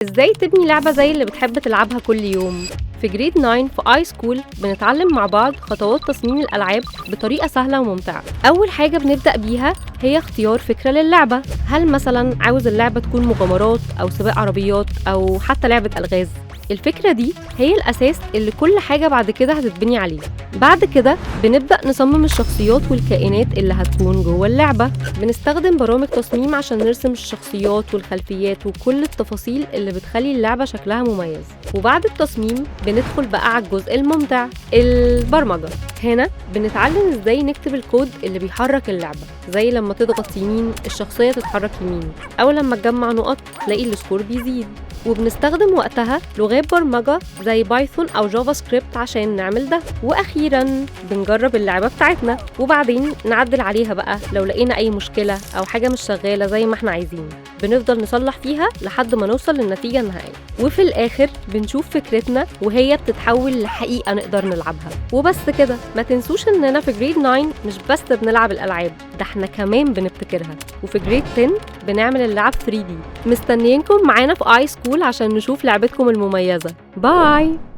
ازاي تبني لعبة زي اللي بتحب تلعبها كل يوم؟ في grade 9 في iSchool بنتعلم مع بعض خطوات تصميم الألعاب بطريقة سهلة وممتعة. أول حاجة بنبدأ بيها هي اختيار فكرة للعبة. هل مثلا عاوز اللعبة تكون مغامرات أو سباق عربيات أو حتى لعبة ألغاز؟ الفكرة دي هي الأساس اللي كل حاجة بعد كده هتتبني عليه. بعد كده بنبدأ نصمم الشخصيات والكائنات اللي هتكون جوه اللعبة. بنستخدم برامج تصميم عشان نرسم الشخصيات والخلفيات وكل التفاصيل اللي بتخلي اللعبة شكلها مميز. وبعد التصميم بندخل بقى على الجزء الممتع، البرمجة. هنا بنتعلم ازاي نكتب الكود اللي بيحرك اللعبة، زي لما تضغط يمين الشخصية تتحرك يمين، أو لما تجمع نقط تلاقي ال score بيزيد. وبنستخدم وقتها لغات برمجة زي Python أو JavaScript عشان نعمل ده. وأخيراً بنجرب اللعبة بتاعتنا وبعدين نعدل عليها بقى لو لقينا أي مشكلة أو حاجة مش شغالة زي ما احنا عايزين. بنفضل نصلح فيها لحد ما نوصل للنتيجة النهائية، وفي الآخر بنشوف فكرتنا وهي بتتحول لحقيقة نقدر نلعبها. وبس كده، ما تنسوش إننا في grade 9 مش بس بنلعب الألعاب، ده احنا كمان بنبتكرها. وفي grade 10 بنعمل اللعب 3D. مستنيينكم معانا في iSchool عشان نشوف لعبتكم المميزة. bye.